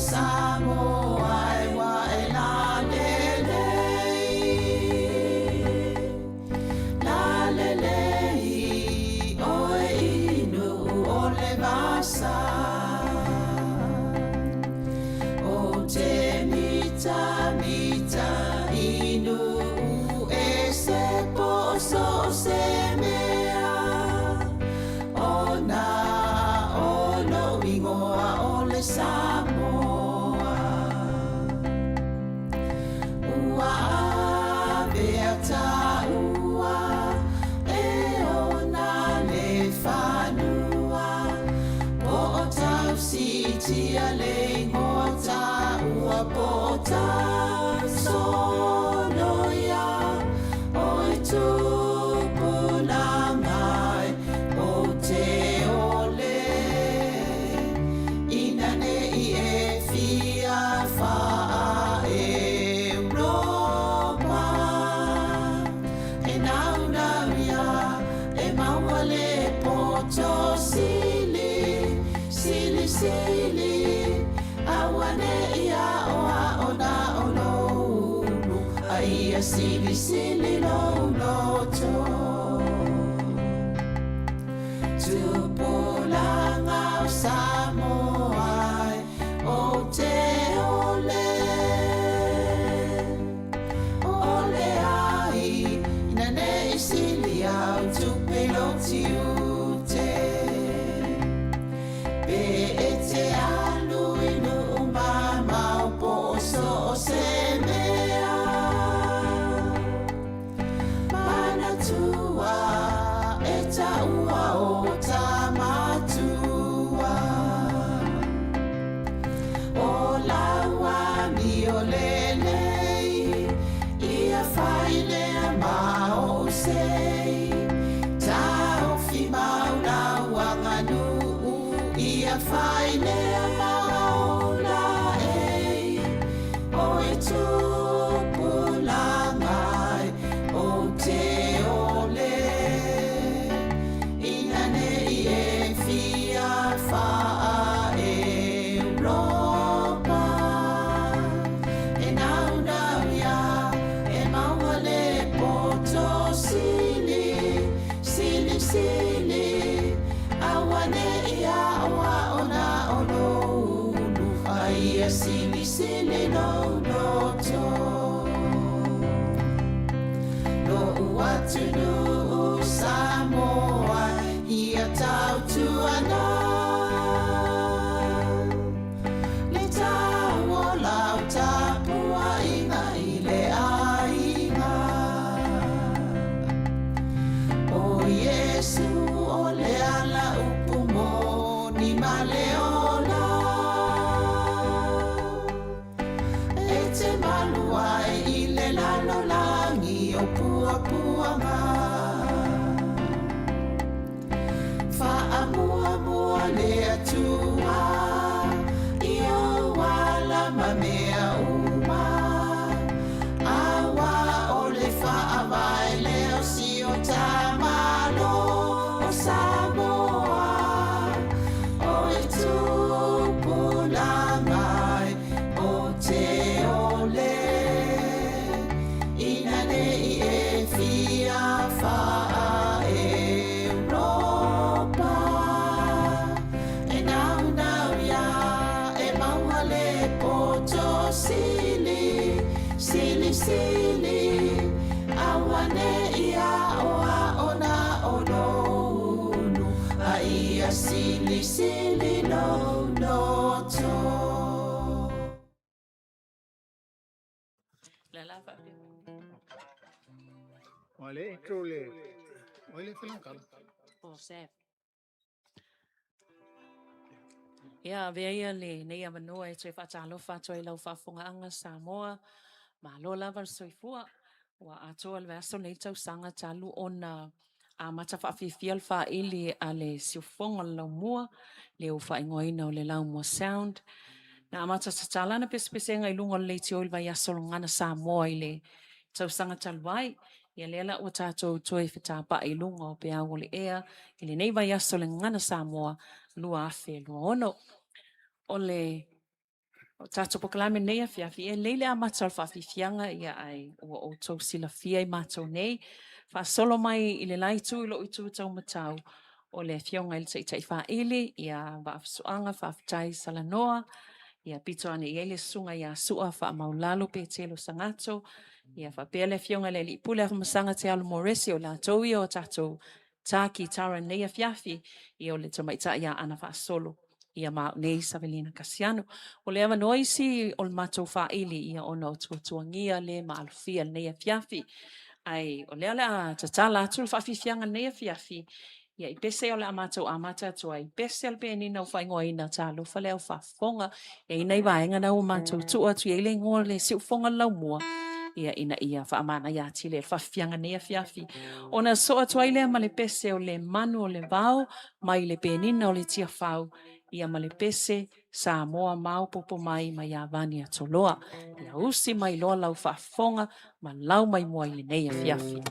Samoa e ua e lalelei, lalelei oe i Nuu o le vasa. O te mitamita i nuu ese po o so o se mea, ona o lou igoa o le Samoa. Ua avea taua e ona le fanua, po o tau siitia le igoa taua, po o tau soloia oi tupulaga e, ou te ole ina ne i e fia faa-Europa. E naunau ia e maua le poto sili, sili, sili, aua ne i aoao na o lou ulu, a ia silisili lou loto. Tupulaga o Samoa e, ou te ole, ole ai, ina ne i sili au tupe i lou tiute. Pe e te alu i nuu mamao po o so o se mea, manatua e taua o ta matua. O lau amio lelei, ia fai lea ma ou sei. Taofi mau lau aganuu, ia fai lea ma ou laei. Oe tupulaga e, ou te ole, ina ne i e fia faa-Europa. E naunau ia e maua le poto sili, sili, sili, aua ne i aoao na o lou ulu, a ia silisili lou loto. Lo'u atunuu Samoa ia tautuana le tau o lau tapuaiga i le aiga. O Iesu o le ala upu moni ma le ola, e te malu ai i le lalolagi o puapuaga. Faamuamua le Atua i ou ala ma mea uma, aua o le faavae lea o si o ta Malo o Samoa. Oe tupulaga e, ou te ole, ina ne i e fia faa-Europa. E naunau ia e maua le poto sili, sili, sili, aua ne i aoao na o lou ulu, a ia silisili lou loto. Ua le intro le o le filankala. O Saf. Ia, avea ia lenei avanoa e toe faatalofa atu ai i lau faafofogaaga Samoa. Malo lava le soifua. Ua atoa le vaiaso lenei tausaga talu ona amata faafiafia le faili a le siufofoga o le laumua, le ua faaigoaina o le Laumua Sound. Na amata tatala ana pesepesega i luga o le leitio i le vaiaso o le Gagana Samoa i le tausaga talu ai. Ia lea la ua tatou toe fetapai i luga o peau o le ea i lenei vaiaso o le Gagana Samoa 2026. O le O tatou polokalame i lenei afiafi, e lelei le amata o le faafiafiaga, ia ae ua outou silafia i matou nei. Faasolo mai i le la itu i lou itu taumatau, o le Afioga i le Taitai Faili ia Vaafusuaga Faafetai Salanoa, ia pito ane i ai le Susuga ia Sua Faamaulalo Petelo Sagato, ia faapea le Afioga i le Alii Pule Afamasaga Tealo Moresi, o i latou ia o tatou ta kitara i lenei afiafi, ia o le tamaitai ia Ana Faasolo, ia ma au nei Savelina Kasiano. O le avanoa isi o le matou faili ona o tuatuagia le maalofia i lenei afiafi. Ae o lea o le a tatala atu le faafiafiaga i lenei afiafi, ia i pese o le a matou amata atu ai, pese a le penina ua faaigoaina Talofa le au faafofoga. E i ai nai vaega na ua matou tuu atu i ai le igoa o le siufofoga o le laumua, ia ina ia faamanaia atili ai le faafiafiaga i lenei afiafi. Ona sosoo atu ai lea ma le pese o le Manu o le Vao mai le penina o le Tiafau, ia ma le pese Samoa maopoopo mai mai ia Vaniatoloa. Ia usi mai loa lau faafofoga ma lau mai moa i lenei afiafi.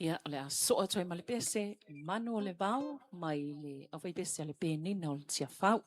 Ia, o le a sosoo atu ai ma le pese, Manu o le Vao mai le aufaipese a le Penina o le Tiafau.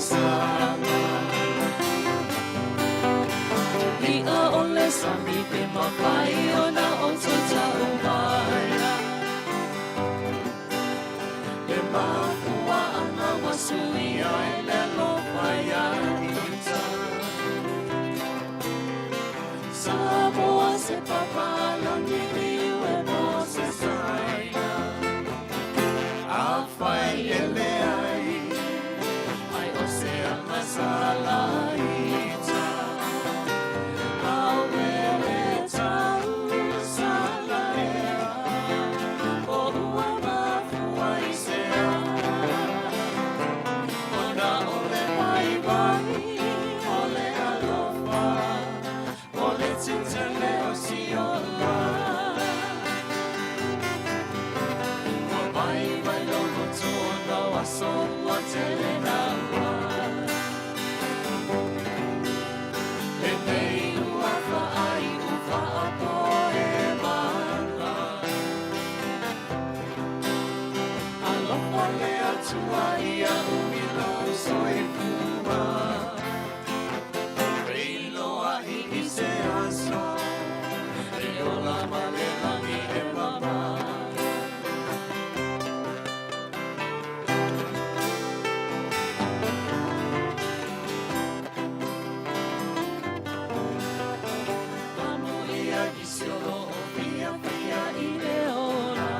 saga. I'a o le sami pe mawhai ona o tau maia. Le mafuaanga ua suia e le alofa ia ita. Samoa se papalagi niue mo se saina. Afai e leai, ai o se agasala ita. Auele tau salaea, o ua mafua i se a. Ona o le vaivai o le alofa, o le tetele o Siona. Ua vaivai lou loto ona o aso ua tele naua. Lenei ua faaiu faapo e maga. Alofa le Atua iaʻu i lou soifua. Feiloai i se aso, e ola ma le lagi e mama. Amuia nisi o loo fiafia i le ola.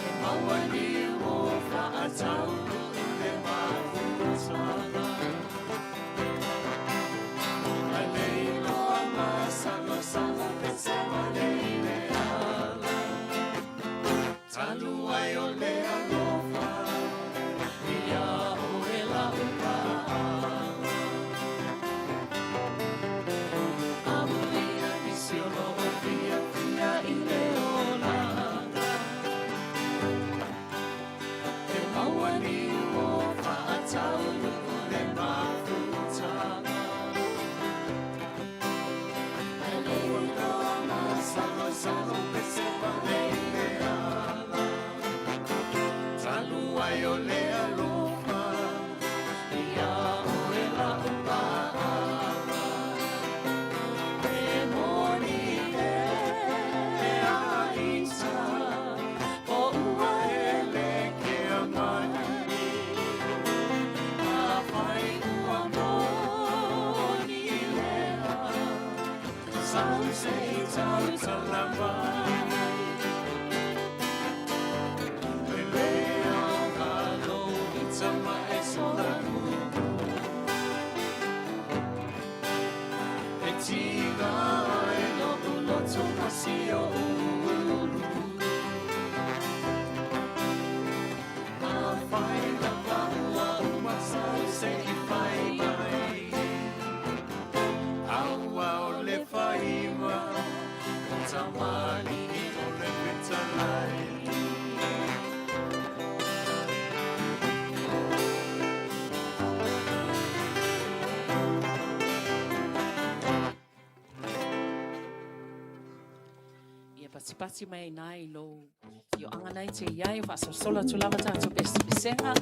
E maua liu o faatauluu le mafutaga. Ae le iloa masalosalo pe savale i le ala. Talu ai o le alofa, ia oe lau paaga. Amuia nisi o loo fiafia i le ola. E maua liu o faatauluu le mafutaga. Ae le iloa masalosalo pe savale i le ala. Talu ai o le alofa, Ia oe lau paaga. E moni e a ita, O ua hele kea mai. Afai ua moni lea, Sau se i tautala mai. E le aoga lou ita ma e solamumu. E tiga ai lo'u loto ma si o'u ulu. Afai lava ua uma sau se i fai mai. Aua o le faiva, O tamalii o le fetalai. Ia patipati mai ai nai lou fioaga nai te iai o faasolasolo atu lava tatou pesepesega.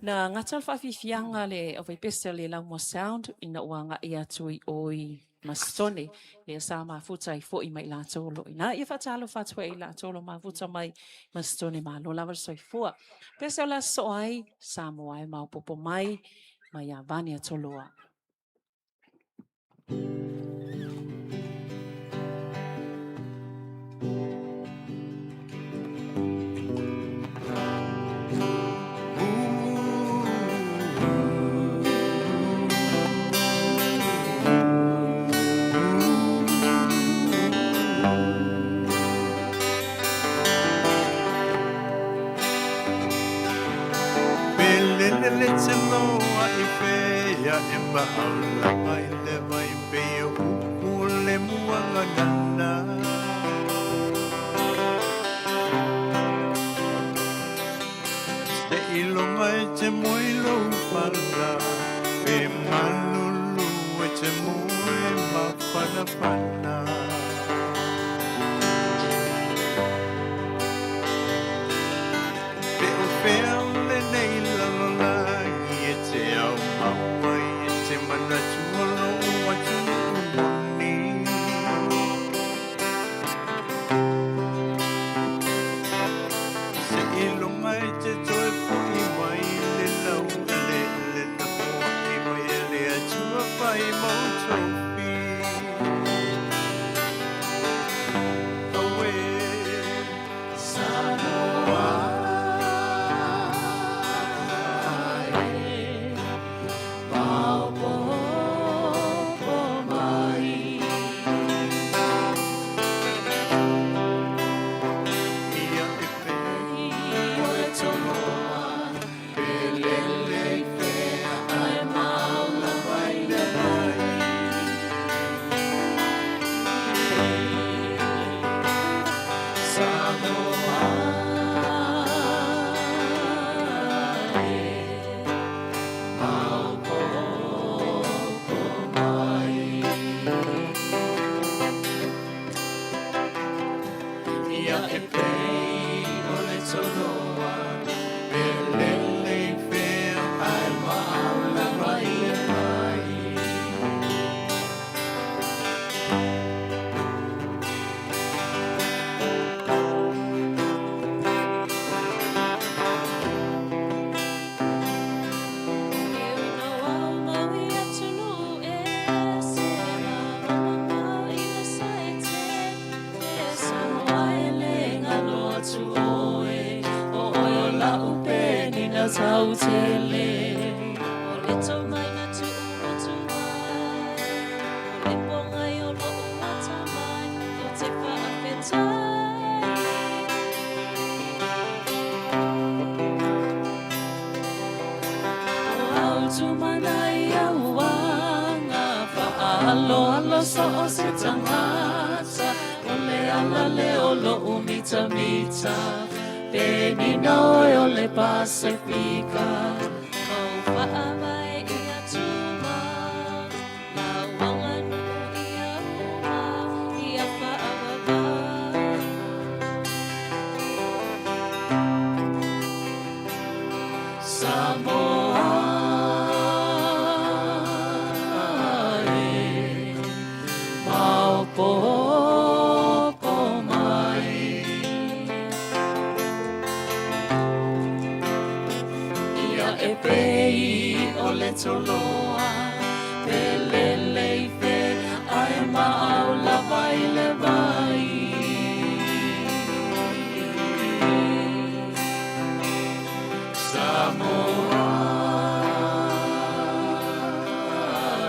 Na gata le faafiafiaga le aufaipese o le Laumua Sound ina ua agai atu i o i Masitone lea sa mafuta ai foi ma i latou o loo i ina. Ia faatalofa atu ai i latou o lo mafuta mai Masitone, malo lava le soifua. Pese o le aso soo ai, Samoa e maopoopo mai, mai ia Vane Atoloa. Pelele te loa i fea e mahaulanga i le vai pe o upu o le muaganana. Se ilonga e te moe lou pala, pe malulu e te moe mafanafana. Pe o fea lenei. ia tautele. O le tomai na tuumotu ai, o le pogai o lo'u atamai, ou te faafetai. O au tumana i au aga, faaaloalo so o se tagata, o le ala lea o lo'u mitamita, penina oe o le Pasefika. Ou faavae ia tuma, lau aganuu ia uma, ia faaavavai. Samoa e, maopoopo mai. Ia e pei o le toloa, pe lele i fea, ae maau lava i le vai. Samoa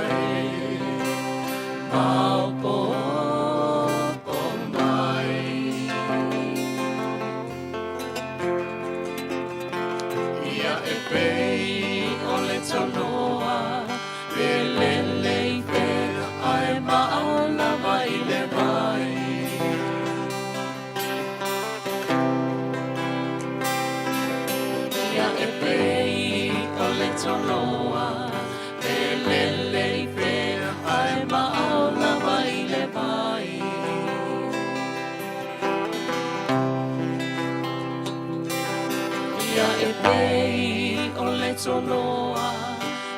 e, maopoopo mai. Ia e pei o le toloa, pe lele i fea, ae maau lava i le vai. Ia e pei o le toloa, pe lele i fea, ae maau lava i le vai. Ia e pei o le toloa,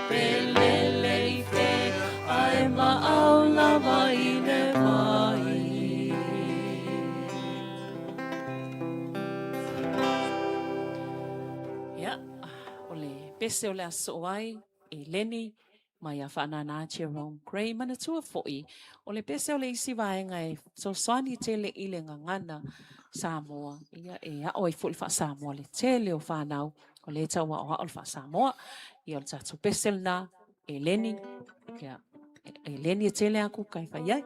pe lele i fea, ae maau lava i le vai. Ia, o le pese o le aso ai, e Lenny, mai ia Faanana Jerome Gray. Manatua foi, o le pese o le isi vaega e fesoasoani tele i le gagana Samoa. Ia, e ao ai foi le faa-Samoa le tele o fanau, o lea e tau aoao le faa-Samoa. Ia, o le tatou pese lena, e Lenny. Ia, e Lenny e tele aku kai fai ai.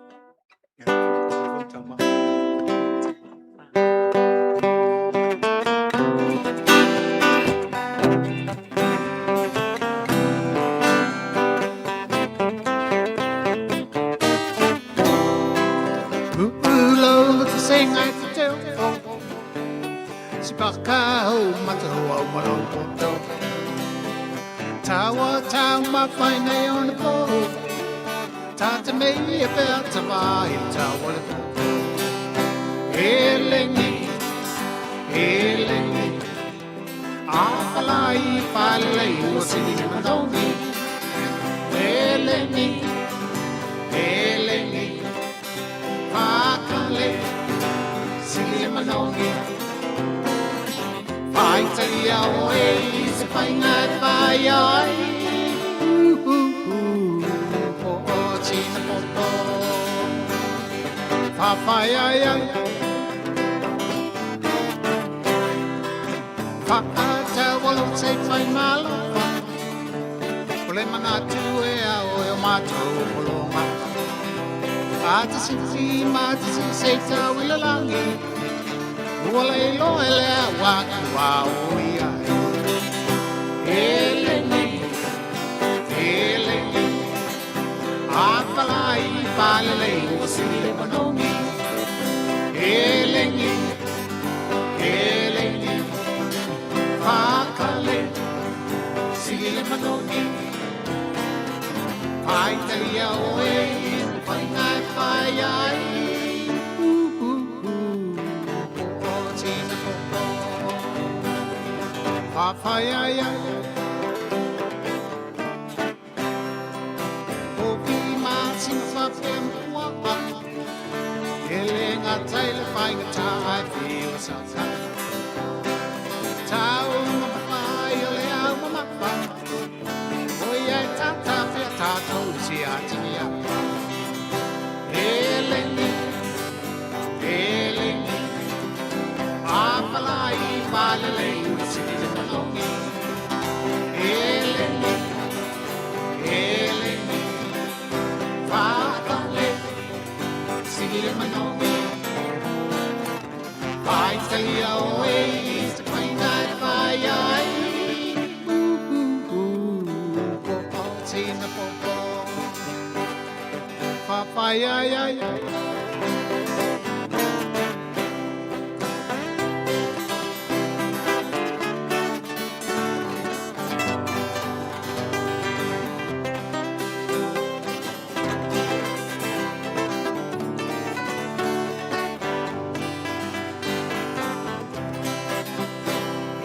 Fa ya ya ya.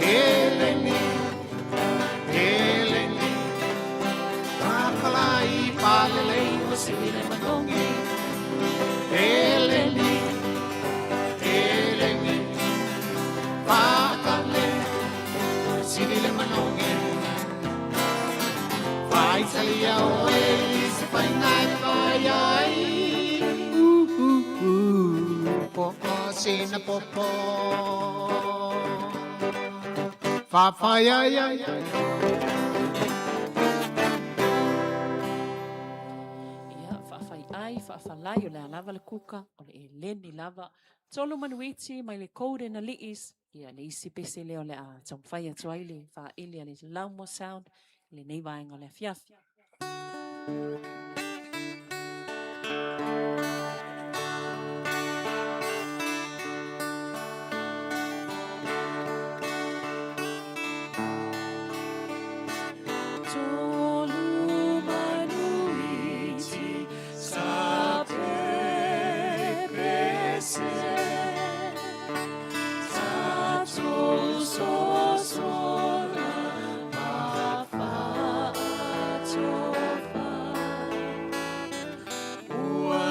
Eleni, Eleni, Pakalai palelei o sivile manogi. Eleni, Eleni, Pakale, sivile manogi. Faitalia oe, se fainai fai ai. Uh, po sina po po. Fa fa ya ya ya. Ia, faafaiai, faafalai, o le a lava le kuka, o le eleni lava. Tolu Manuiti mai le Golden Ali'is, ia le isi pese lea o le a taumafai atu ai le faaele a le Laumua Sound i lenei vaega o le afiafi. Tolu Manuiti sa pepese, sa sosola ma faatofa. Ua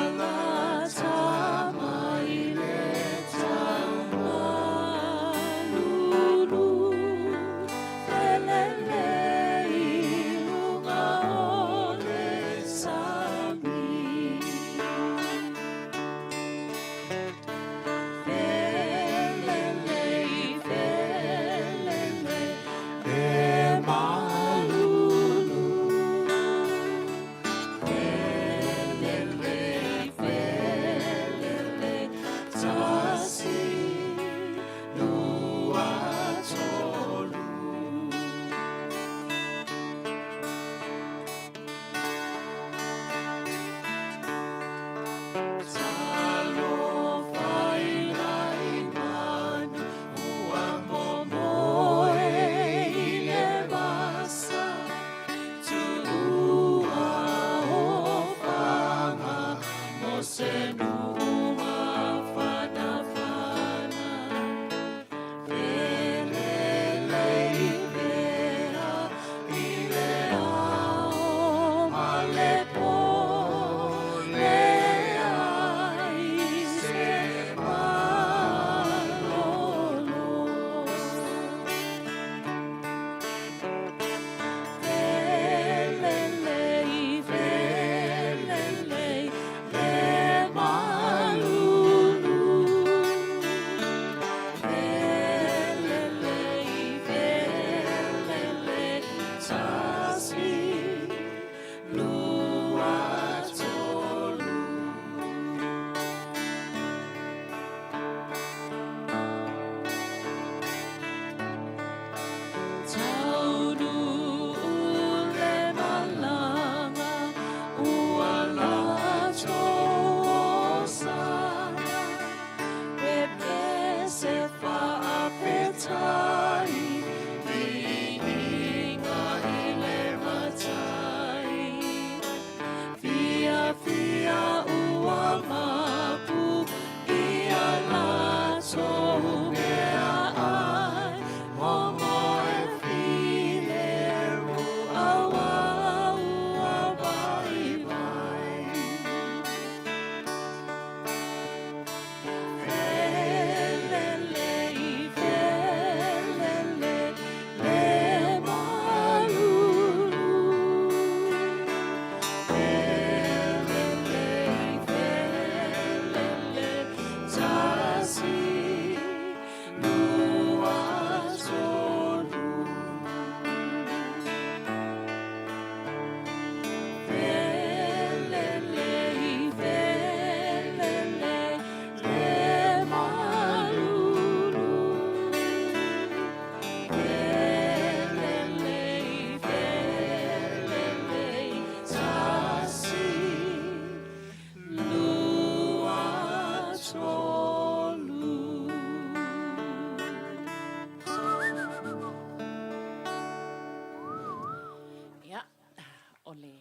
o le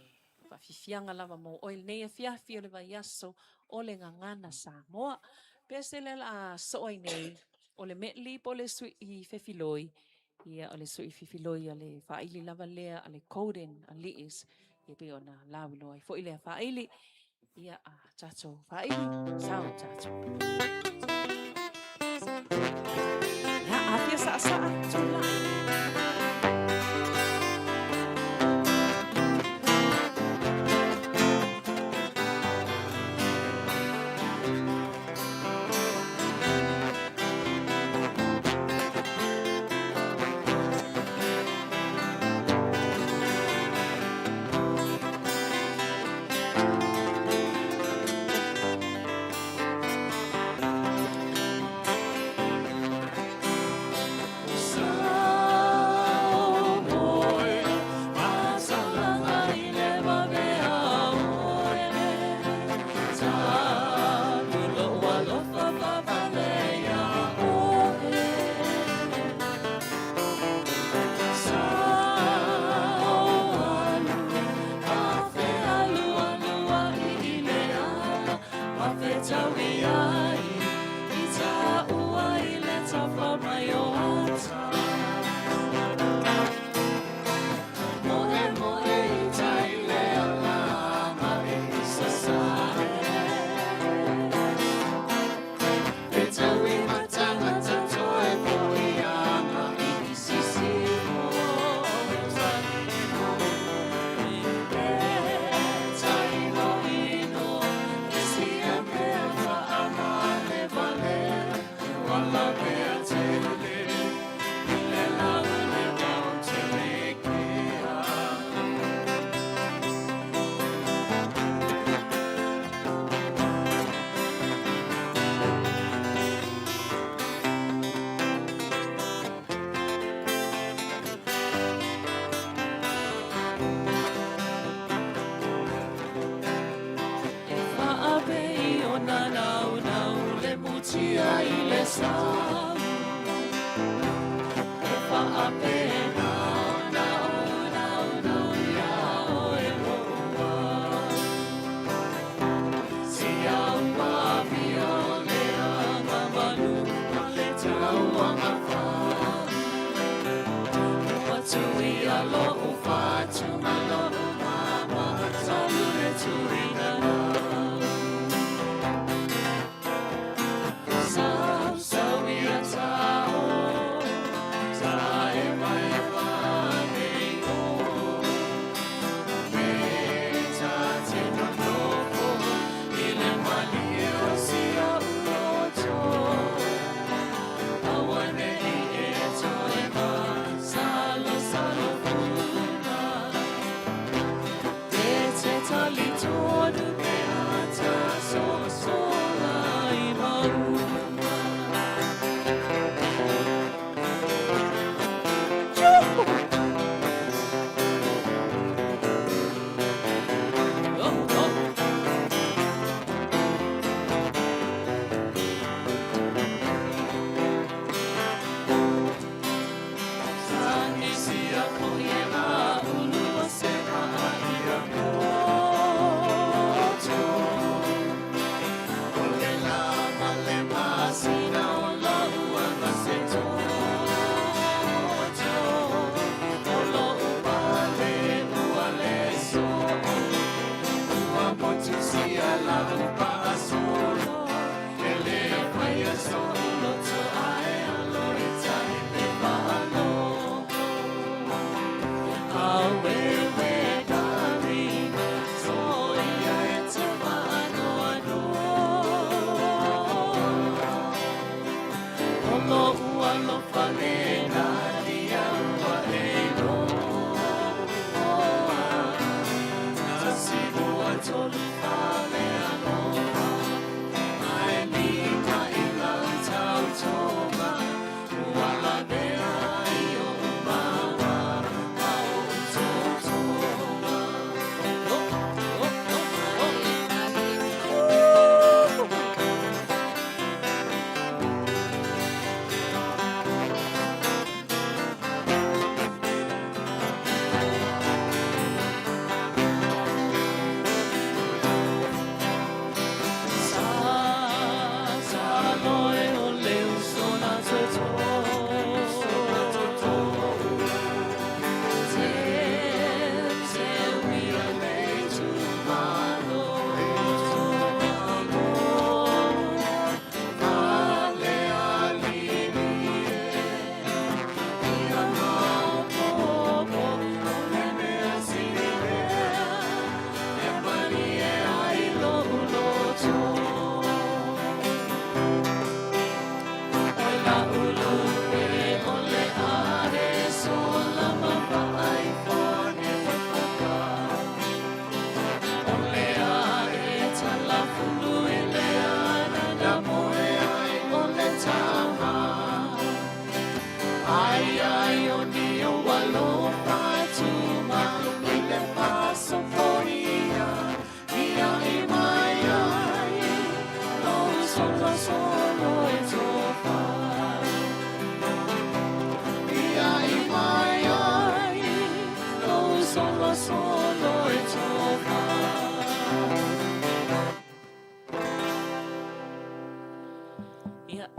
faafiafiaga lava mo oe i lenei afiafi o le vaiaso o le Gagana Samoa. Pese lea o le a soo ai nei, o le medley po o le sui fefiloi, ia o le sui fefiloi a le faaili lava lea a le Golden Aliis, ia pei ona lauiloa ai foi lea faaili. Ia, a tatou faaili, sao tatou. Ia, a fia saasaa, tulai.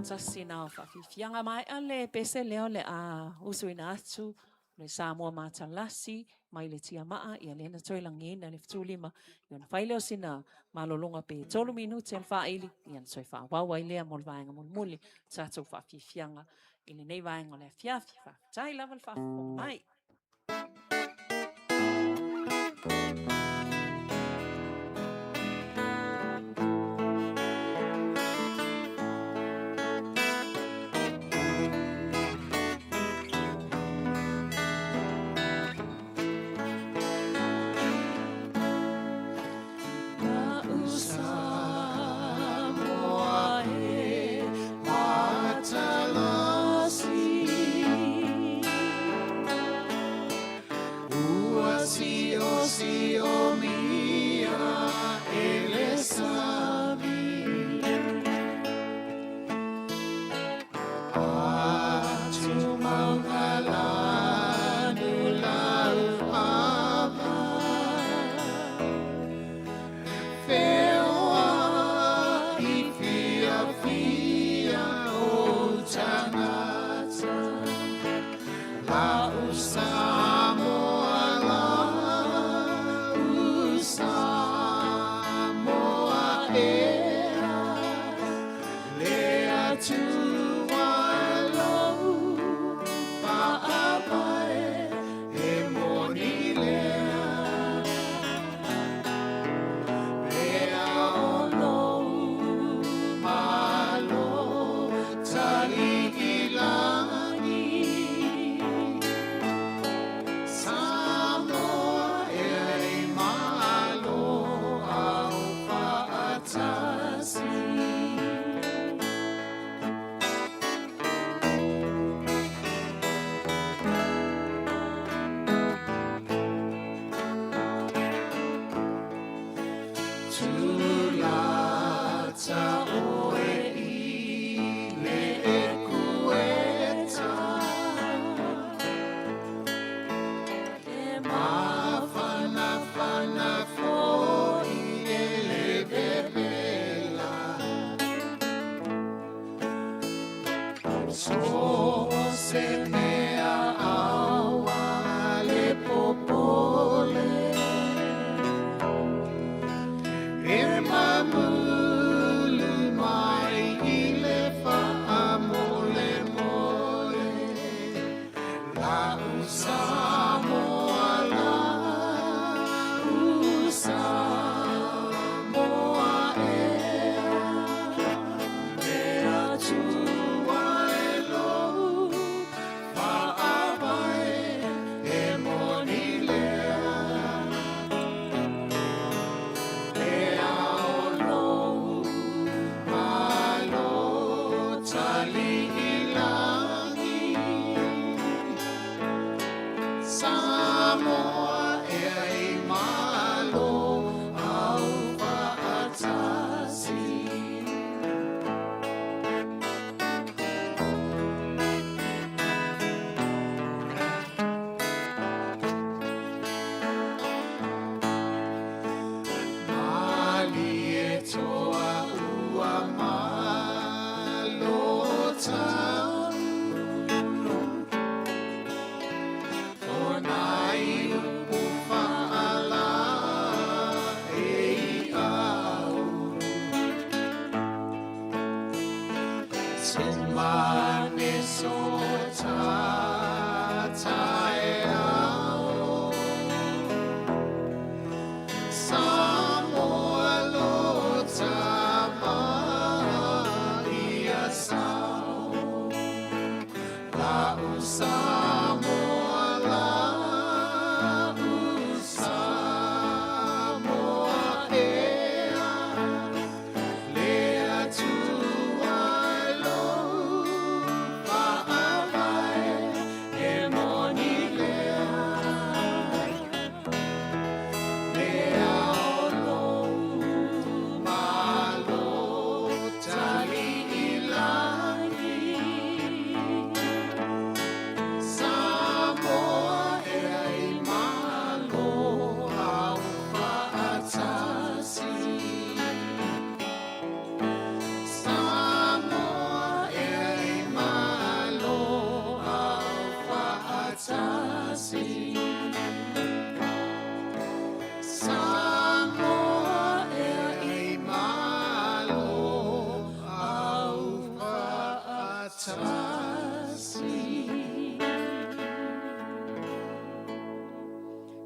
tasi na o faafiafiaga. Maea le pese lea o le a usuina atu le Samoa matalasi mai le tiamaa, ia lea na toe lagiina le fetulima, ia ona fai lea o sina malologa pe 3 minute le faaili, ia ona toe faaauau ai lea mo le vaega mulimuli o tatou faafiafiaga i lenei vaega o le afiafi. Faafetai lava le faafofoga mai.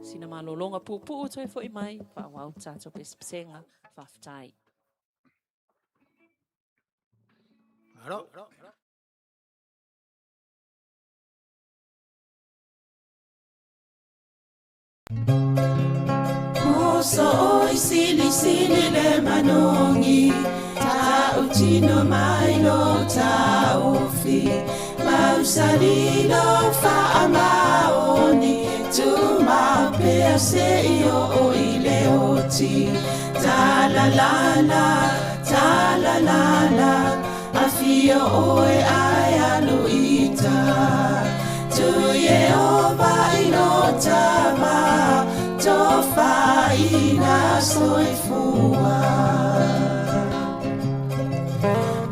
Sina malologa puupuu toe fo'i mai, faaauau le tatou pesepesega. Faafetai. Malo. Moso oi sili sili le manogi Tautino mai lo taofi Mausali lo faamaoni Tumau pea se i oo i le oti Talalala, talalala Afio oe ae alu ita Tu Ieova i lo tama Tofaina soifua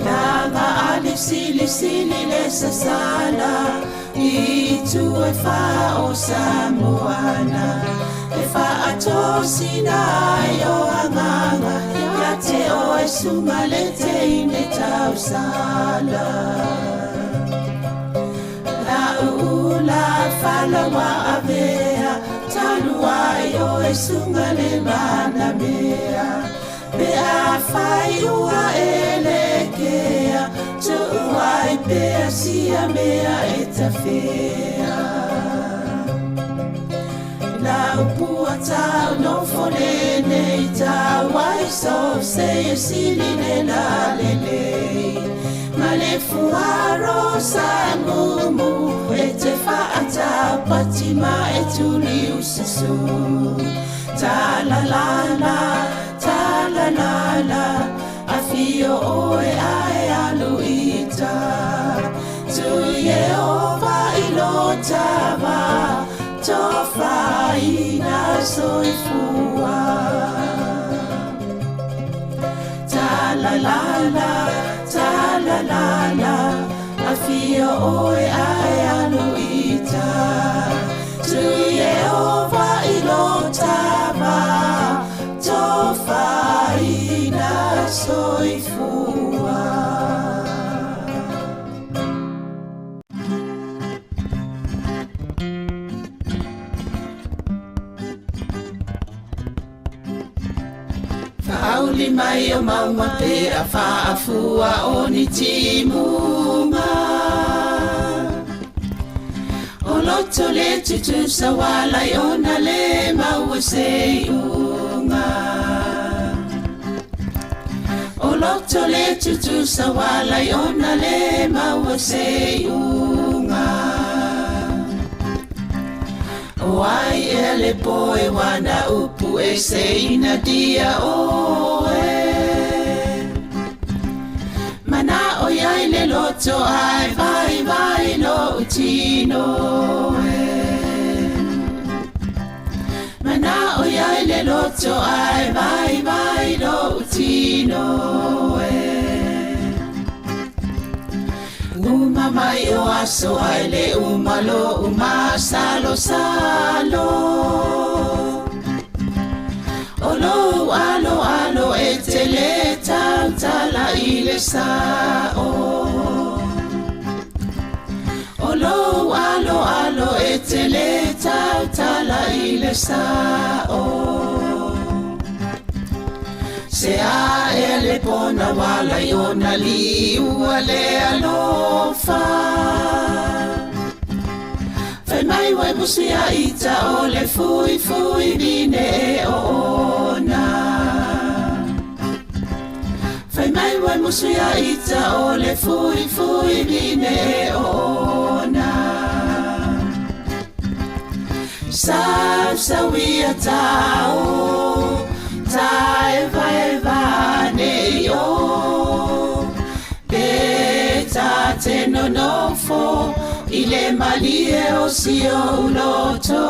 Langa ali sili sili le sasala I tu e wha o Samoana E whaatosina ai o anganga Ia te o e sunga le te ine tausala La ula falawa avea Talu ai o e sunga le mana mea Pe a fai ua e le kea Tuu ai pea sia mea e tafea La upua tau no fone nei tau ai so se e sili le la lele Ma le fuaro sa mumu e te whaata pati ma e tuli ususu Ta la la la, ta la la la Afio oe ae alu ita Tu Ieova i lo tama Tofaina soifua Ta la la la, ta la la la Afio oe ae alu ita Tu Ieova i lo tama Tofaina soifua. Faauli mai o maunga pe a faafua o ni timuga O loto le tutusa uala i ona le maua se iuga O loto le tutusa uala i ona le maua se iuga O ai ea le poe wana upu e se ina dia oe Mana o iai le loto ai vai vai lo utino e Mana o iai le loto ai vai vai lo utino e Uma mai o aso ai le uma lo uma salo salo O lou alo alo e te le tautala i le sa'o O lou alo alo e te le tautala i le sa'o Se a ea le pona uala i ona liua le alofa Fai mai uai musu ia ita o le fuifui vine e oona Fai mai uai musu ia ita o le fuifui vine e oona Sausauia tao taevaeva nei o Pe ta te nonofo i le malie o si ou loto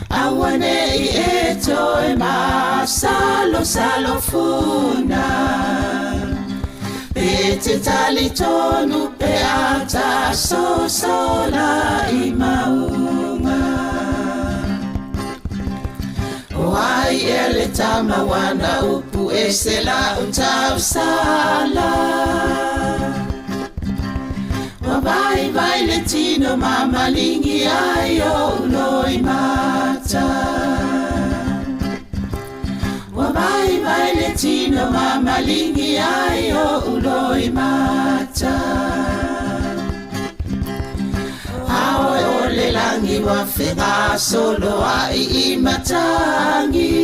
Aua nei e toe masalosalo funa Pe te talitonu pe a ta sosola i mauga O ai ea le tama wana upu e se lau tausala Ua vaivai le tino ma malingi ai o uloi mala. no mamalingi ai o uloi mata. Aoe o le langi wa whenga solo ai i matangi.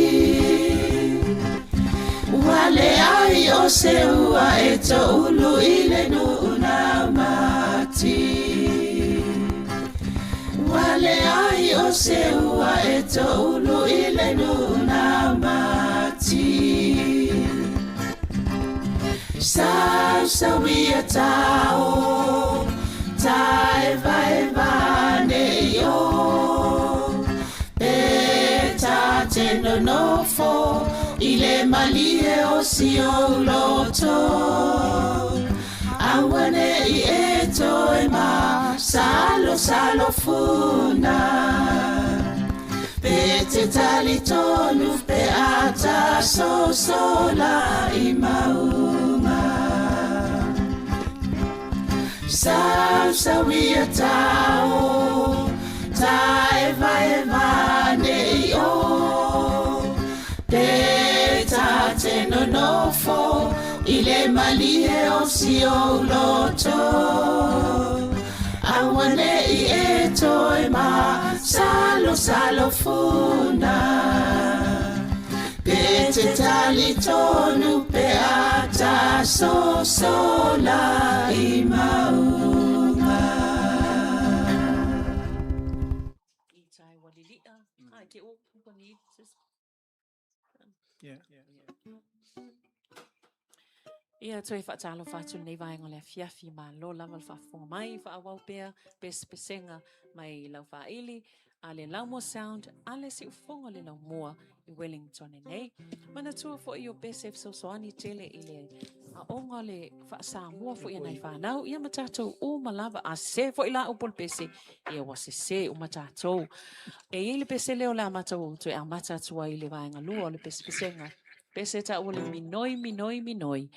Ua le ai o se ua e to ulu i le nuu mati. Ua le ai o se ua e to ulu i le nuu mati. Sau sau ia tao, tae vai vane i o. Pe ta te nonofo i le malie o si o loto. Aua ne i e toe ma salo salo funa. Pe te tali tonu pe ata so sola i maunga. Sau sau ia tao, tae vai vane i o. Pe ta te nonofo i le malie o si o loto. Aua ne i e toe ma salo salo funa. Pe te tali tonu pe ata so sola i maunga. I tai walilia. Ai ke o ni. Yeah. Ia toe faatalofa atu lenei vaega o le afiafi malo lava le faafofoga mai faaauau pea pesepesega mai lau faaili a le Laumua Sound a le siufofoga o le Laumua i Wellington nei. Manatua foi o pese fesoasoani tele i le aoga o le faasamoa foi a nai fanau ia ma tatou uma lava a sese foi la upu o le pese ia ua sese uma tatou. E i ai le pese lea o le a matou toe amata atu ai i le vaega lua o le pesepesega. Pese taua le minoi, minoi, minoi.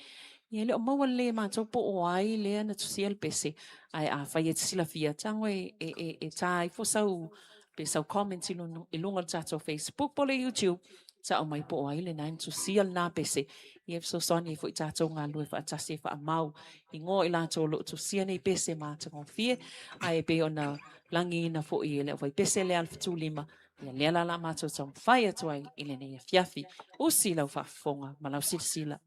Ia e le o maua lelei e matou po o ai lea na tusia le pese. Ae afai e te silafia, tago e, e, e, e tā ifo sau, pe sau comment i luga i luga o le tatou Facebook po o le YouTube, tau mai po o ai lena na tusia lena pese. Ia e fesoasoani ai foi tatou galulue faatasi e faamau igoa o i latou o lo o tusia nei pese matagofie. Ae pei ona lagiina foi e le aufaipese lea a le Fetulima, ia lea la o le a matou taumafai atu ai i lenei afiafi. Usi lau faafofoga ma lau silasila.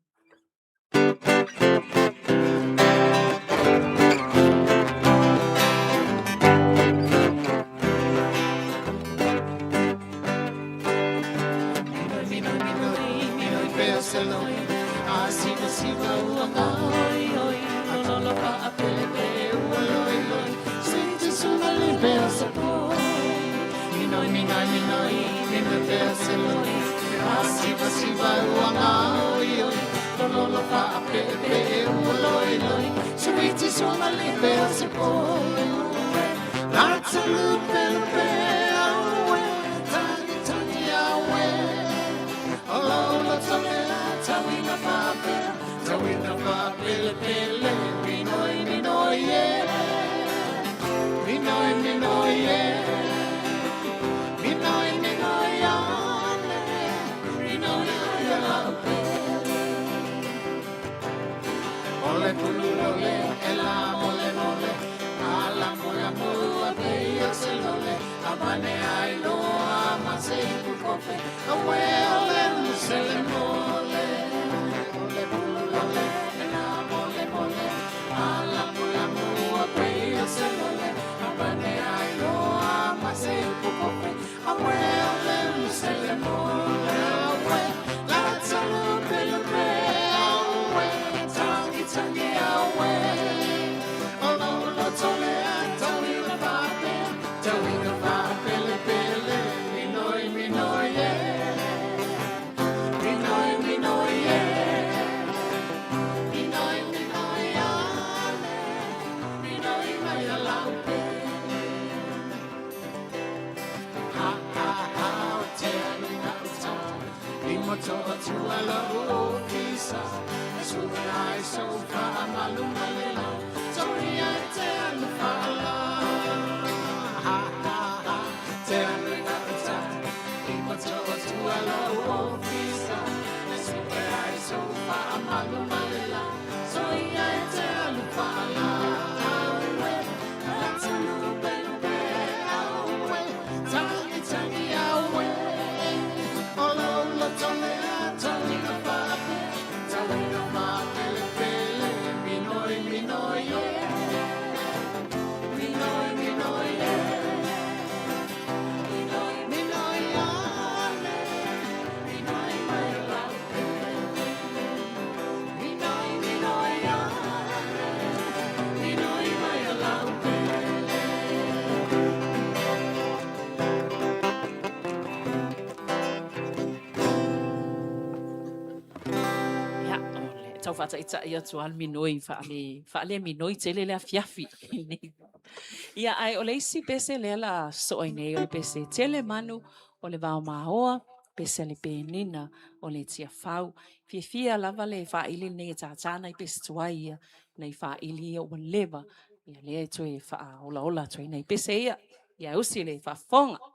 tau faataitai atu lava le minoi faale faale minoi tele le afiafi. Ia ae o le isi pese lea la sosoo ai nei o le pese tele manu o le vao maoa, pese a le penina o le Tiafau. Fiafia lava le faaili lenei e tātā nai pese tuai ia, nai faaili ia ua leva, ia lea e toe faaolaola atu ai nai pese ia. Ia e usi le faafofoga.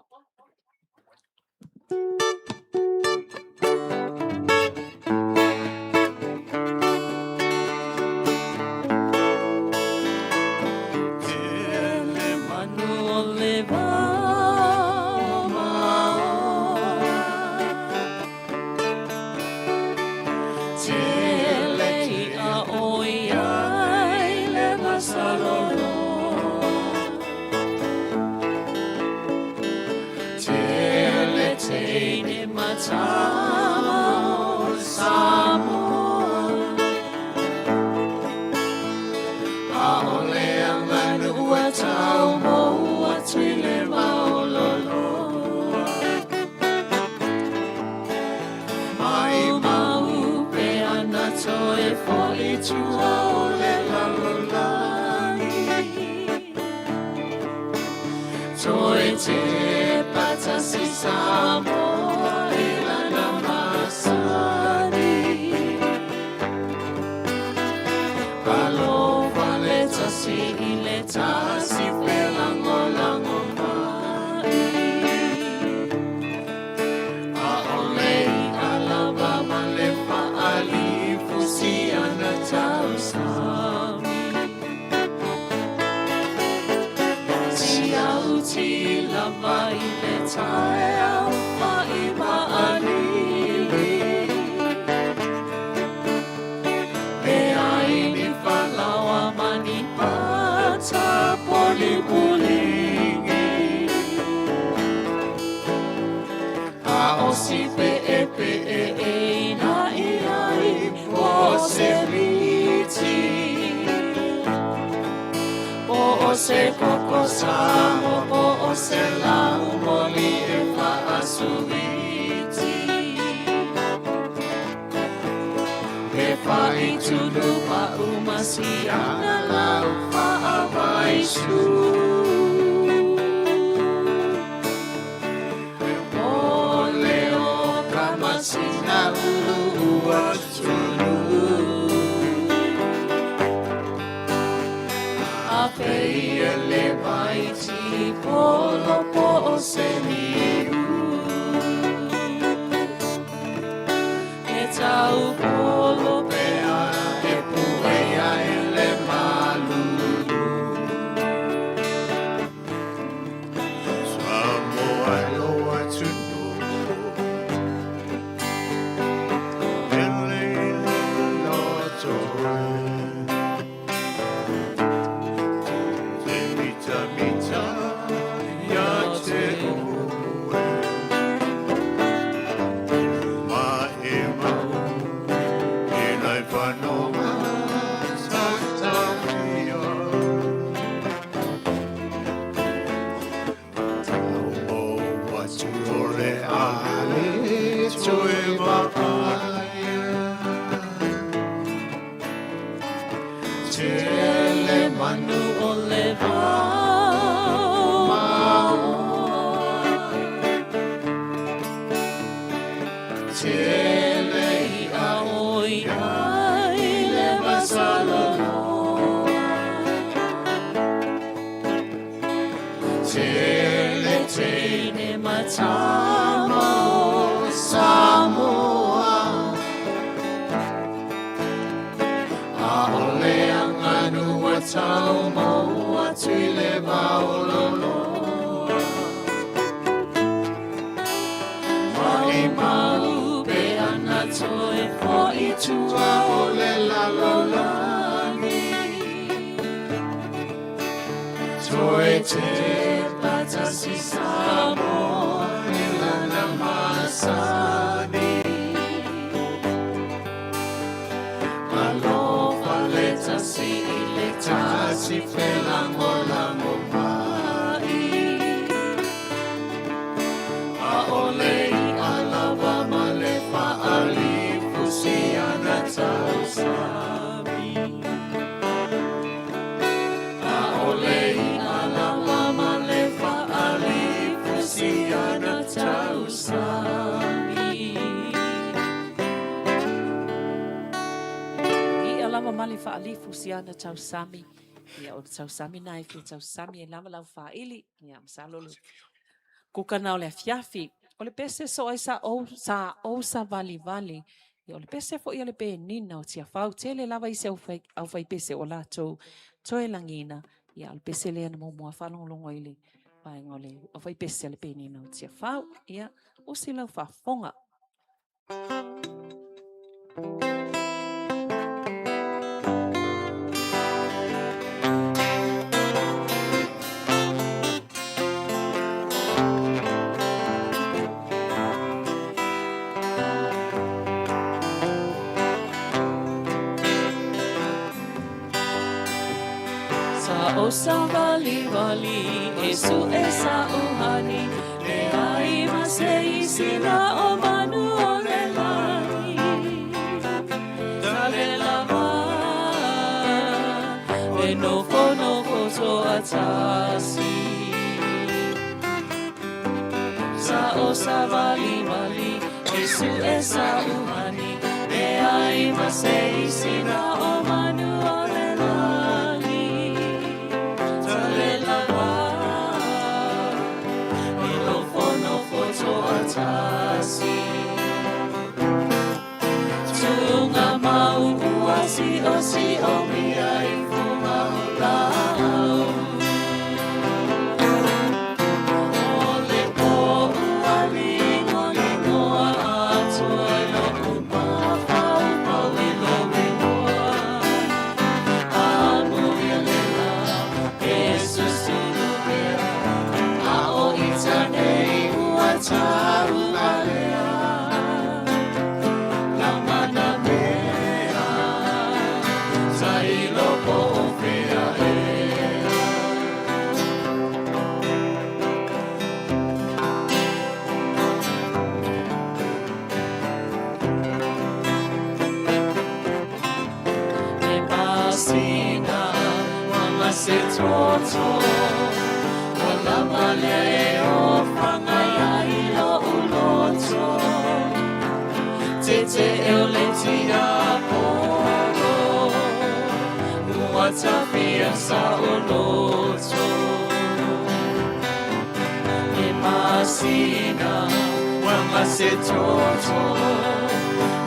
tausami. ʻAʻole iʻa lawa ma le faalifu si ana tausami. Iʻa lava ma le faalifu si ana tausami. Ia, o le tausami na e fia tausami e lava lau faili. Ia, masalo le kukana o le afiafi. O le pese so ai sa ou, sa ou savalivali. Ia, o le pese foi a le penina o Tiafau. Tele lava isi au fai, au fai pese o latou toe lagina. Ia, o le pese lea na muamua faalogologo ai le vaega o le au fai pese a le penina o Tiafau. Ia, usi lau faafofoga. Sa o savalivali e suʻe sa uhani leai ma se isi na o manu o le lani Tale lava e nofonofo toatasi Sa o savalivali e suʻe sa uhani leai ma se isi na o manu o le lani Tale lava e nofonofo toatasi Tuʻuga mau ua siosiomia i fuga o laau O le pō ua ligoligoa atoa i loʻu mafaufau i lou igoa Amuia le lā e susulu pea A o ita nei ua taualea Lama nā mea Sa i loko o fea ea. E masina ua gasetoto Ua lava lea e ofaga ai loʻu loto Teteʻe o le tiapolo Ua tafia saoloto E masina ua gasetoto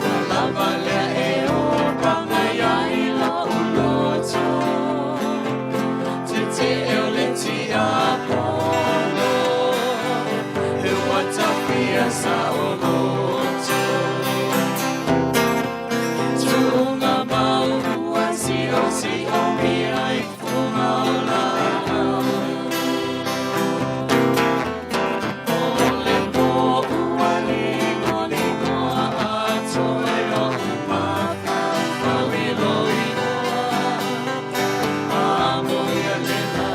Ua lava lea e ofaga ai loʻu loto Teteʻe o le tiapolo Ua tafia saoloto Tuʻuga mau ua siosiomia i fuga o laau O le pō ua ligoligoa atoa i loʻu mafaufau i lou igoa Amuia le lā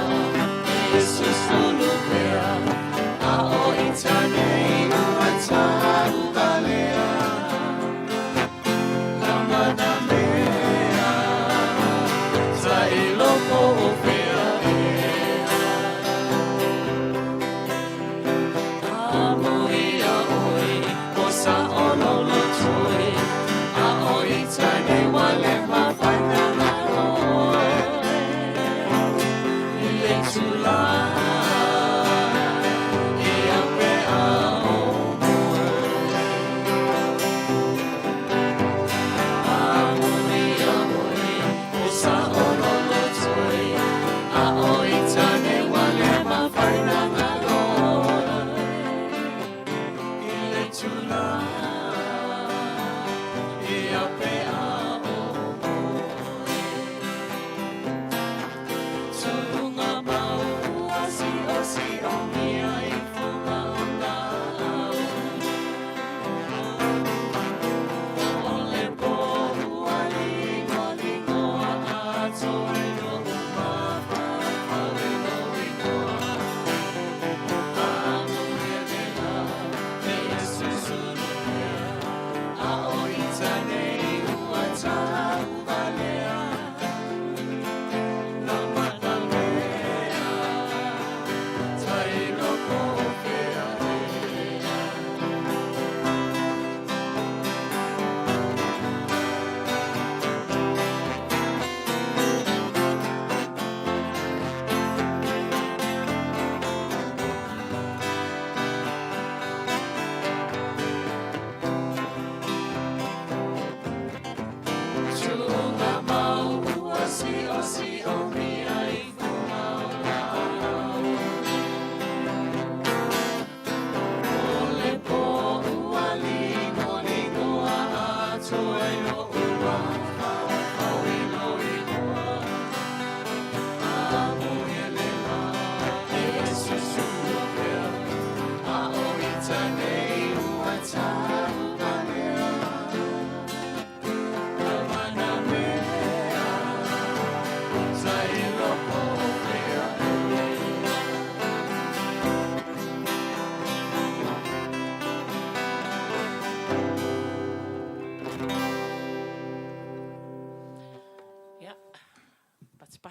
e susulu pea A o ita nei ua taualea Lama nā mea Sa i loko o fea ea Amuia ʻoe o saʻololotoe A o ita nei ua le mafai na galo I le itulā Ia pe a o moe Amuia ʻoe o saʻololotoe A o ita nei ua le mafai na galo I le itulā Ia pe a o moe Tuʻuga mau ua siosiomia i fuga o laau O le pō ua ligoligoa atoa i loʻu mafaufau i lou igoa Amuia le lā e susulu pea.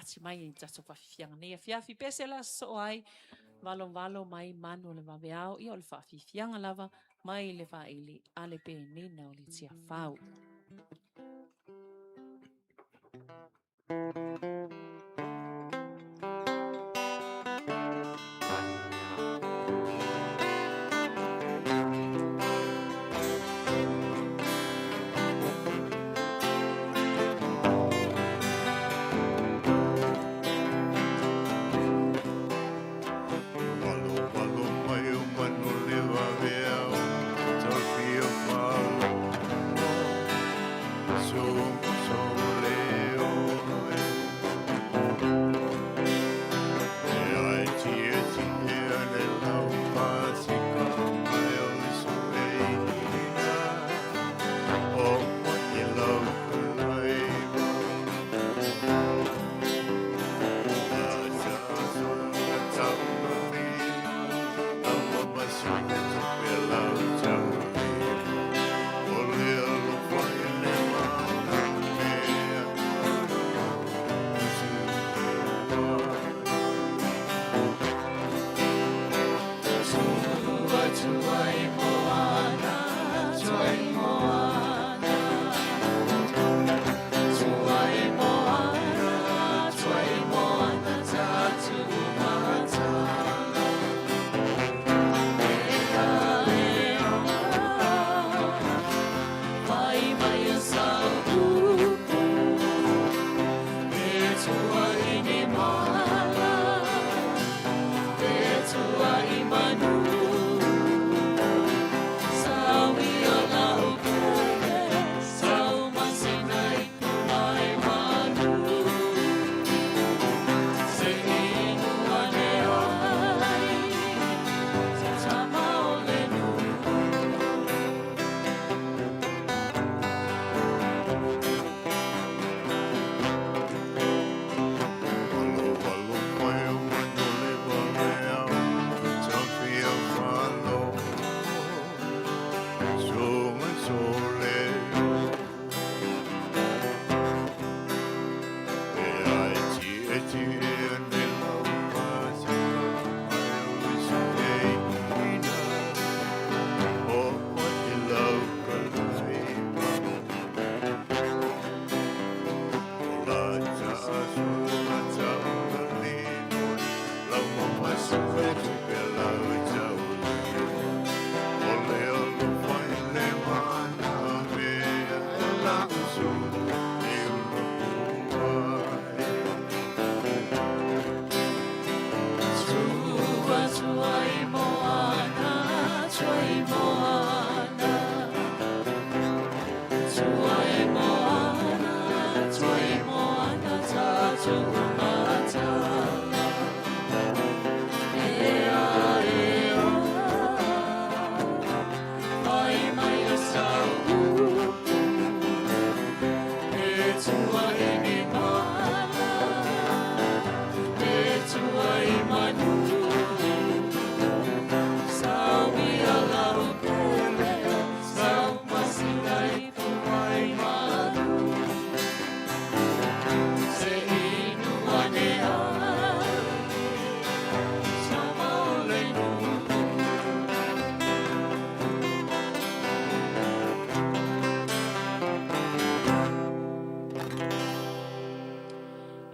faatasi mai i tatou faafiafiaga nei afiafi. Pese la sosoo ai 88 mai manu o le vaveao, ia o le faafiafiaga lava mai le vaili a le penina o le Tiafau.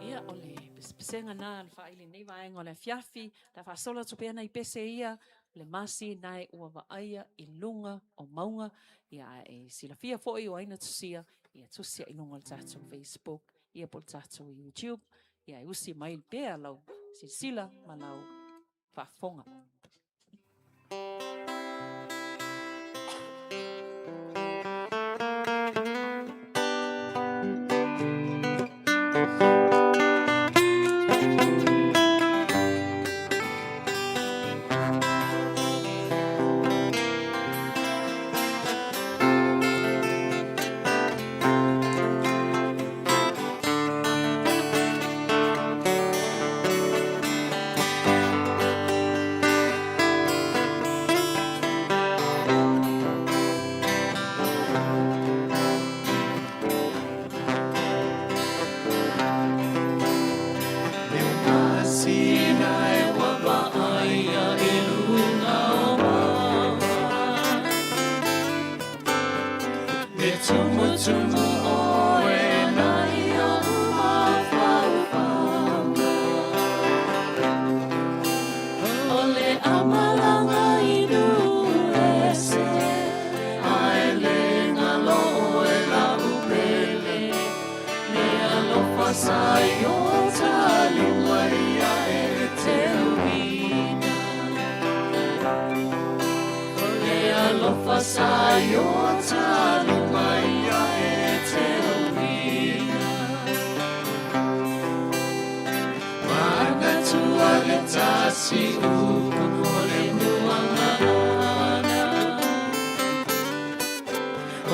Ia, o le pesepesega na a le faaili nei vaega o le afiafi, le a faasolo atu pea nai pese ia, le masi nae ua vaaia i luga o mauga, ia a e silafia foi o ai na tusia, ia tusia i luga o le tatou Facebook, ia po o le tatou YouTube, ia e usi mai pea lau silasila ma lau faafofoga. Tumutumu oe ana i oʻu mafaufauga. O le amalaga i Nuuese, ae le galo oe lau pele. Le alofa sa i o ta lima ia e teuina. Le alofa sa i o ta lima ia e teuina. Manatua le tasi upu o le muaga ana.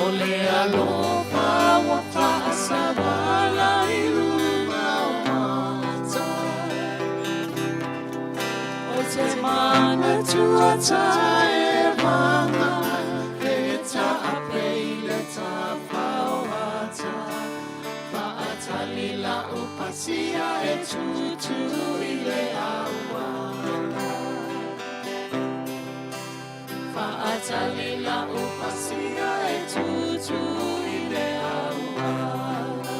O le alofa ua faasavala i luga o mata. O te manatua taevaga e taape i le tafao ata. Faatali lau pasia e tutu i le auala. Faatali lau pasia e tutu i le auala.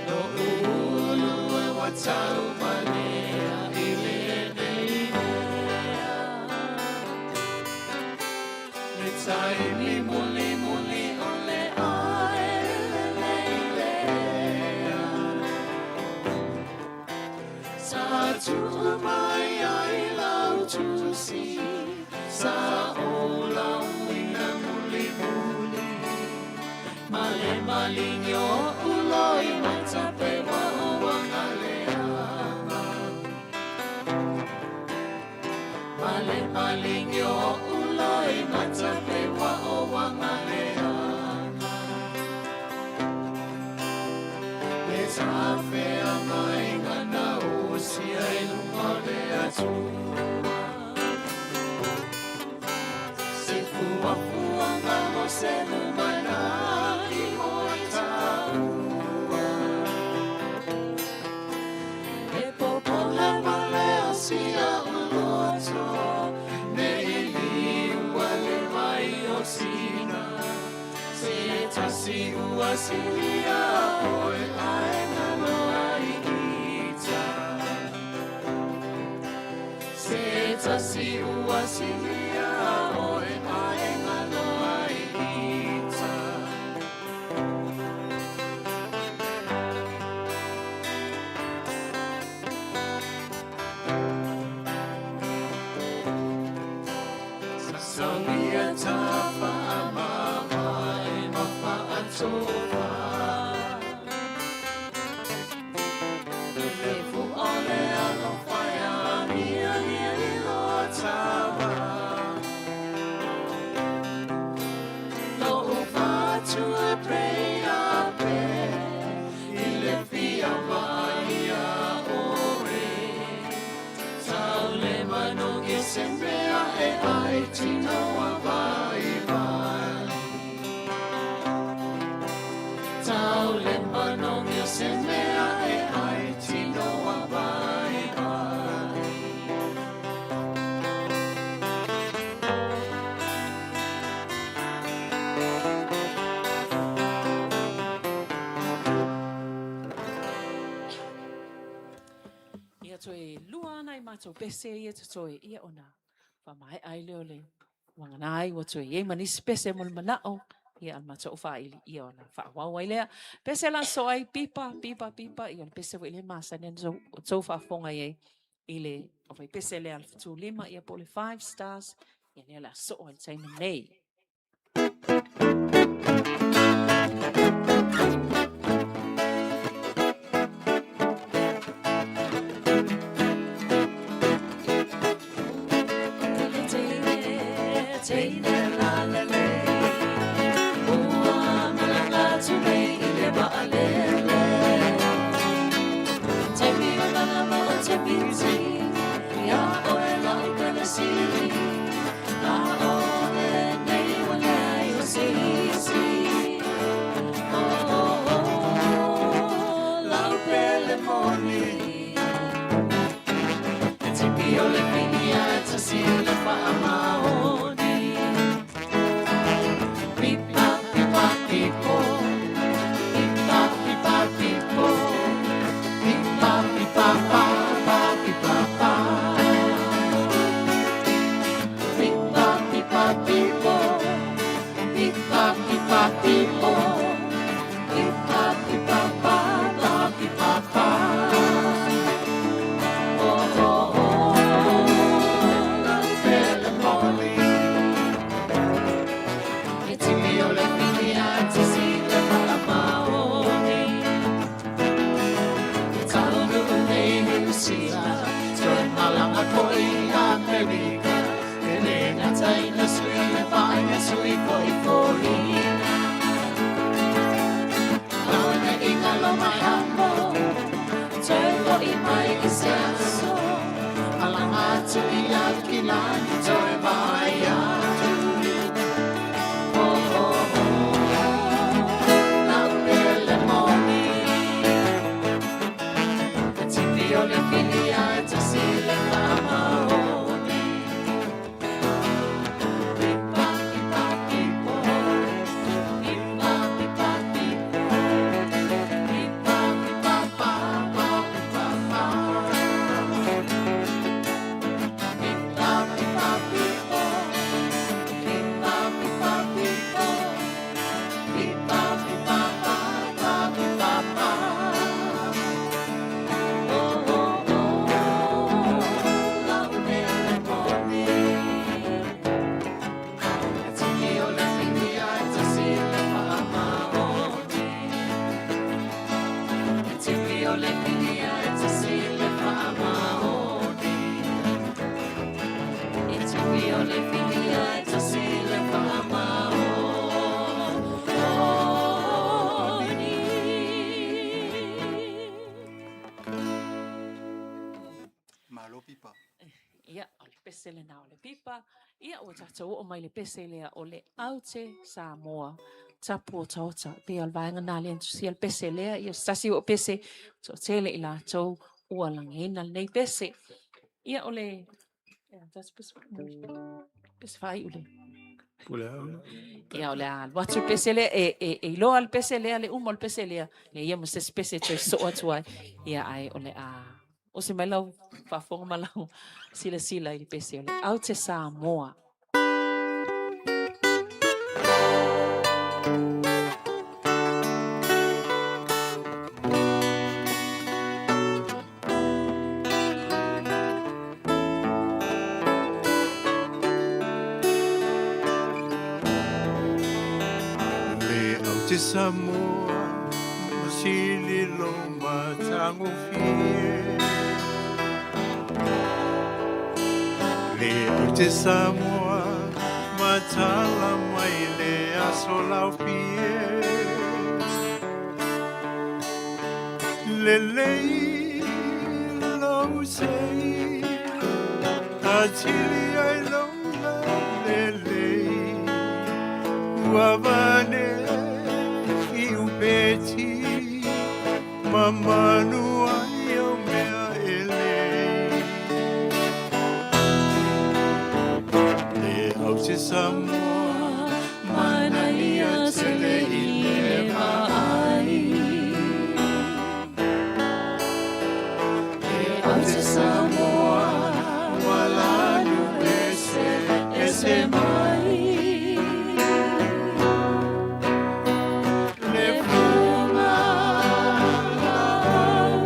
Loʻu ulu e ua taumalea i lenei mea. Le taimi mulimuli o le ae lelei lea. Sa tuu mai ai lau tusi, sa ou lauina mulimuli. Ma le maligi o loimata pe ua ou agaleaga. Ma le maligi o loimata pe ua ou agaleaga. Le tafea mai na osia i luga o le Atua. Se fuafuaga mo se lumanai mo i taua. E popole wale o sia uloto, ne i liua le mai o sina. Se tasi ua silia oe ae galo ai ita. Se tasi ua silia oe ae galo ai ita. Sasagia tafa mamae ma faatofa. Le fua o le alofa e agiagi i lo tava. Loʻu fatu e pray ape, i le fia maia oe. Tau le manogi se mea e ai tino a vai vai. Tau le manogi se mea e ai tino a vai vai. Ia toe lua ana i matou pese ia totoe ia ona faamaea ai lea o le uagana ai ua toe i ai ma nisi pese mo le manao ia a le matou faaili ia ona faaauau ai lea. Pese la so ai pipa, pipa, pipa, ia o le pese foi lea e masani ona outou faafofoga i ai i le aufaipese lea a le Fetulima ia po o le Five Stars ia lea o le a soo ai i le taimi nei. le filia e tasi le faamaoni. I tipi o le filia e tasi le faamaoni. Malo pipa. Ia, o le pese lena o le pipa. Ia, ua tatou oo mai le pese lea o le Aute Samoa. Tapu otaota, pei o le vaega na lea na tusia le pese lea, ia se tasi o pese, toatele i latou ua lagiina lenei pese. Ia, o le... Ia, tasi pese, pese faaiu lea. Ia, o le a alu atu le pese lea, e, e, e iloa le pese lea, le uma o le pese lea, le ia ma se isi pese e toe sosoo atu ai. Ia, ae o le a osi mai lau faafofoga ma lau silasila i le pese o le Aute Samoa. Le aute Samoa masili lo matagofie. Le aute Samoa matala mai le aso laufie. Lelei lou sei atili ai lou lalelei. Ua vane i upeti mamanu ai au mea e lei. Le aute Samoa manaia tele i le vaai. Le aute Samoa ua lanu ese ese mai. Le fuga lau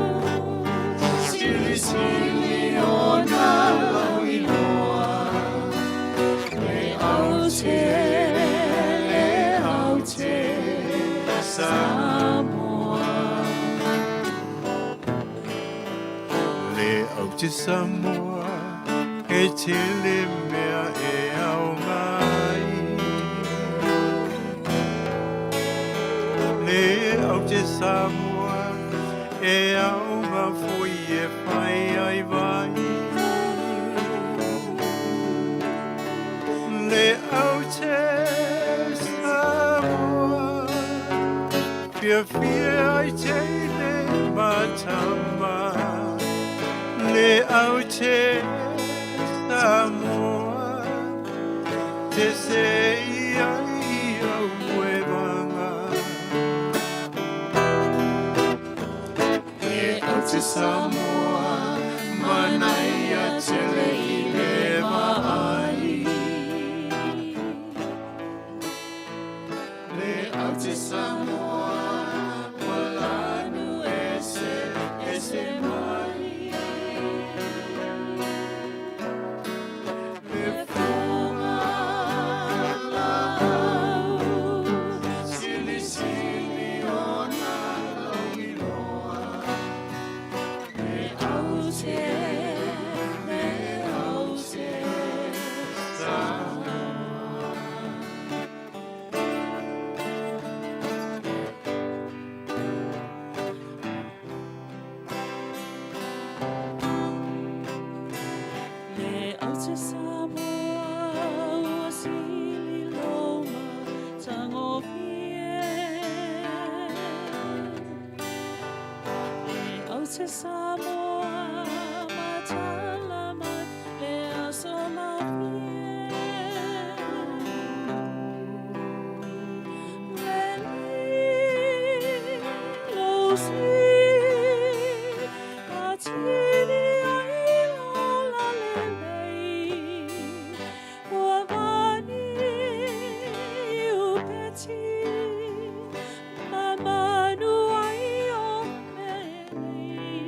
silisili ona lau iloa. Le aute, le aute Samoa. Le aute Samoa e tele mea e aoga ai. Le aute Samoa e aoga foi e fai ai vai. Le aute Samoa fiafia ai teine ma tama. Le aute Samoa te se i ai au e vanga. Le aute Samoa manaia tele i le vaai. Le aute Samoa ua lanu ese ese mai. Le fuga lau silisili ona lau iloa. Le aute, le aute Samoa. Le aute Samoa ua sili lou matagofie. Le aute Samoa matala mai le aso laufie. Le lou sei atili ai lou lalelei. Ua vane i upeti mamanu ai o mea e lei.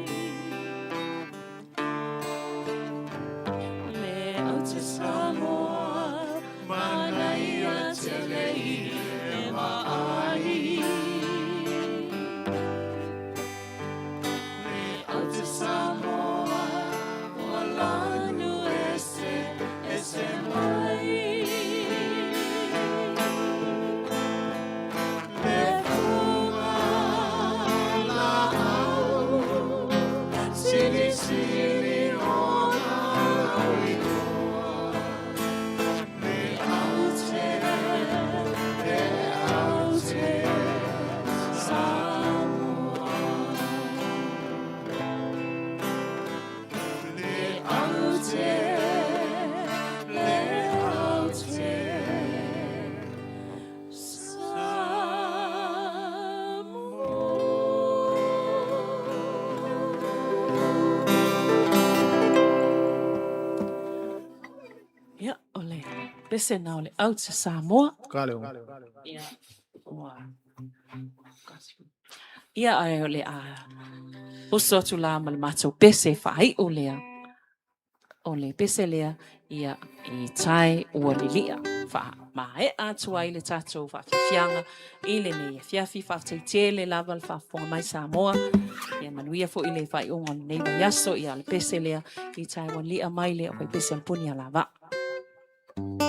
Le aute Samoa manaia tele i le vaai. pese na o le Aute Samoa. Ia, ua Ia, ae o le a uso atu la ma le matou pese faaiu lea. O le pese lea, ia, i tai ua lilia. Faamaea atu ai le tatou faafiafiaga i lenei afiafi. Faafetai tele lava le faafofoga mai Samoa. Ia manuia foi le faaiuga o lenei vaiaso. Ia, o le pese lea i tai ua lilia mai le aufaipese a le Punialavaa. Ia,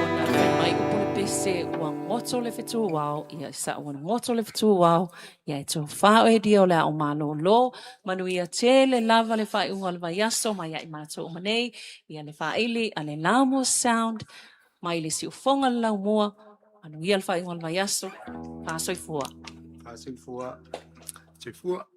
ona fai mai upu le pese fetuao, ia i sa'u ona goto le fetuao, ia e tofa oe dia o le a o malōlō. Manuia tele lava le faaiuga o le vaiaso mai ia i matou uma nei, ia le faaili a le Laumua Sound mai le siufofoga o le Laumua. Manuia le faaiuga o le vaiaso. Fa soifua. Fa soifua. Soifua.